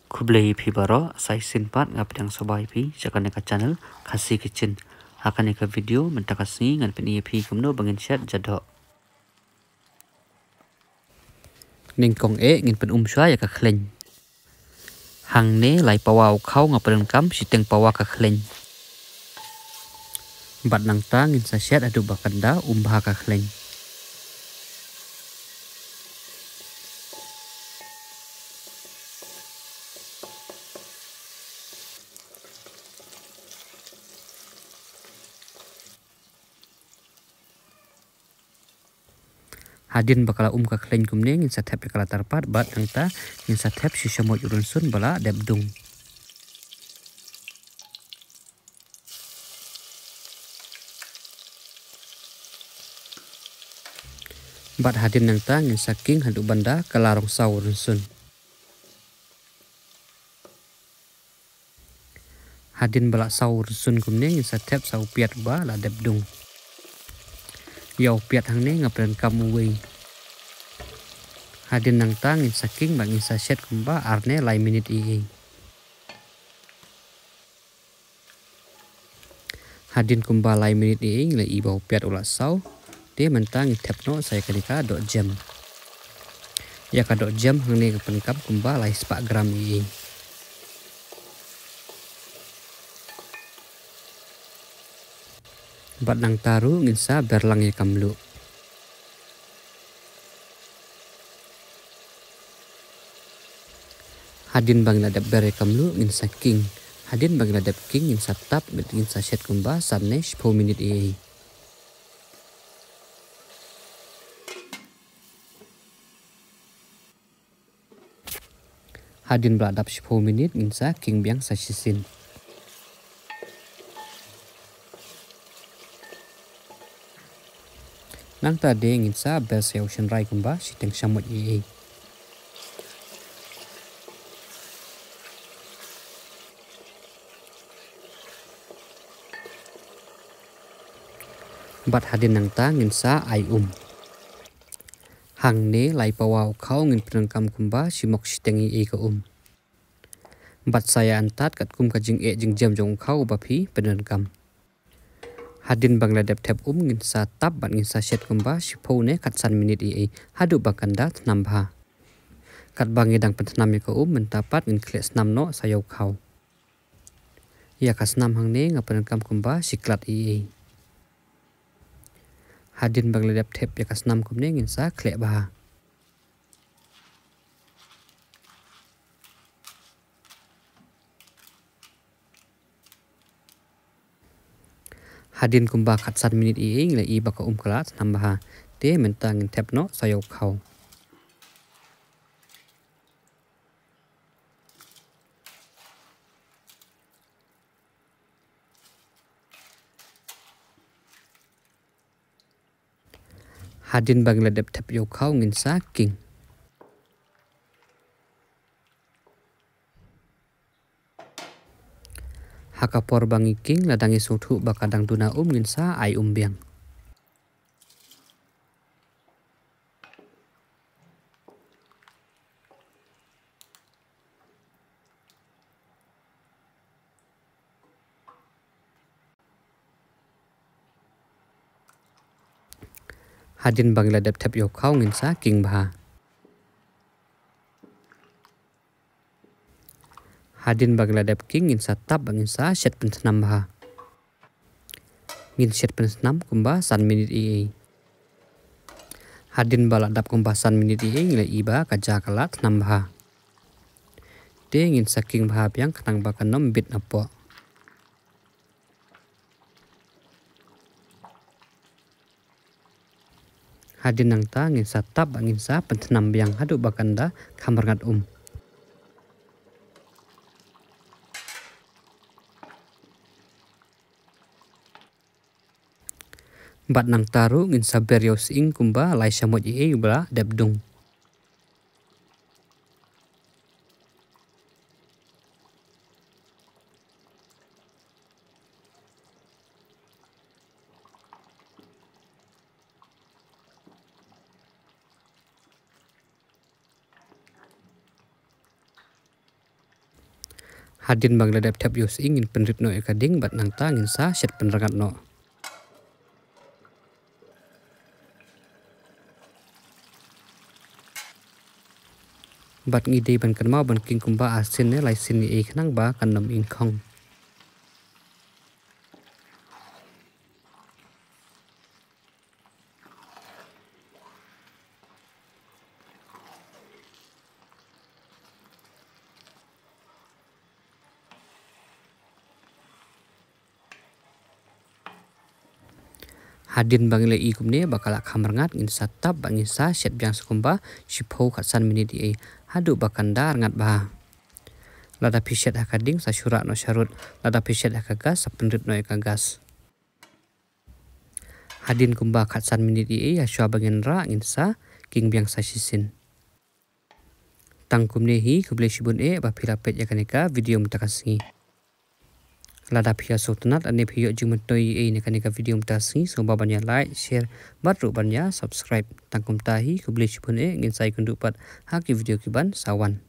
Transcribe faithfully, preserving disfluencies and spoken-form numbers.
Khublei ïa phi baroh, sa shisien pat nga pdiang sngewbha ïa phi sha kane ka channel Khasi Kitchen. Ha kane ka video mynta ka sngi ngan pyni ïa phi kumno ba ngin shet jadoh. Nyngkong eh ngin pynum shuwa ïa ka khleiñ. Hangne lai pawa u khaw nga pyndonkam shiteng pawa ka khleiñ. Bad nangta ngin sa shet haduh ba kan da um bha ka khleiñ. Hadien ba ka la um ka khleiñ kumne ngin sa thep ïa ka latar pat bad nangta ngin sa thep shi shamoit rynsun ba la dep dung. Bad hadien nangta ngin sa king haduh ban da ka la rong saw rynsun. Hadien ba la saw rynsun kumne ngin sa thep sa u piat uba la dep dung. Ïa u piat hangne nga pyndonkam uwei. Hadien nangta ngin sa king bad ngin sa shet kumba ar ne lai minit ïa ïa. Hadien kumba lai minit ïa ïa ngi la i ba u piat u la saw. Te mynta ngi thep noh sa ïa kane ka doh jem. Ïa ka doh jem hangne ka pyndonkam kumba lai spah gram ïa ïa. Bad nangta ruh ngin sa ber lang ïa ka mluh. Hadien ba ngi la dep ber ïa ka mluh ngin sa king. Hadien ba ngi la dep king ngin sa tap bad ngin sa shet kumba san ne shiphew minit ïa ïa. Hadien ba la dap shiphew minit ngin sa king biang sa shisien. Nangta de ngin sa ber sa ïa u shynrai kumba shiteng shamoit ïa ïa. Bad hadien nangta ngin sa ai um. Hangne lai pawa u khaw ngin pyndonkam kumba shi mok shiteng ïa ïa ka um. Bad sa ïa antad katkum ka jingeh jingjem jong u khaw ba phi pyndonkam. Hadien ba ngi la dep thep um ngin sa tap bad ngin sa shet kumba shiphew ne khatsan minit ïa ïa haduh ba kan da thnam bha. Katba ngi dang pynthnam ïa ka um mynta pat ngin khleh snam noh sa ïa u khaw. Ïa ka snam hangne nga pyndonkam kumba shi klat ïa ïa. Hadien ba ngi la dep thep ïa ka snam kumne ngin sa khleh bha. Hadien kumba khatsan minit ïa ïa ngi la i ba ka um ka la thnam bha. Te mynta ngin thep noh sa ïa u khaw. Hadien ba ngi la dep thep ïa u khaw ngin sa king. Ha ka por ba ngi king lada ngi sngewthuh ba ka dang duna um ngin sa ai um biang. Hadien ba ngi la dep thep ïa u khaw ngin sa king bha. Hadien ba ngi la dep king ngin sa tap bad ngin sa shet pynthnam bha. Ngin shet pynthnam kumba san minit ïa ïa. Hadien ba la dap kumba san minit ïa ïa ngi la i ba ka ja ka la thnam bha. Te ngin sa king bha biang khnang ba kan ym bit napoh. Hadien nangta ngin sa tap bad ngin sa pynthnam biang haduh ba kan da kham rngat um. Bad nangta ruh ngin sa ber ïa u sying kumba lai shamoit ïa ïa uba la dep dung. Hadien ba ngi la dep thep ïa u sying, ngin pynrit noh ïa ka dieng bad nangta ngin sa shet pynrngat noh. Bad ngi dei ban kynmaw ban king kumba ar sien ne lai sien ïa i khnang ba kan ym ing khong. Hadien ba ngi la i kumne ba ka la kham rngat, ngin sa tap bad ngin sa shet biang sa kumba shiphew khatsan minit ïa i haduh ba kan da rngat bha. Lada phi shet ha ka dieng sa shu rah noh sharud, lada phi shet ha ka gas sa pynrit noh ïa ka gas. Hadien kumba khatsan minit ïa i, hashwa ba ngin rah ngin sa king biang sa shisien. Tang kumne hi, khublei shibun eh ba phi la peit ïa kane ka video mynta ka sngi. Lada phi ïa sngewtynnat lane phi ïoh jingmyntoi ïa i na kane ka video mynta ka sngi, sngewbha ban ïa like, share bad ruh ban ïa subscribe. Tang kumta hi, khublei shibun eh, ngin sa ïakynduh pat ha ki video ki ban sa wan.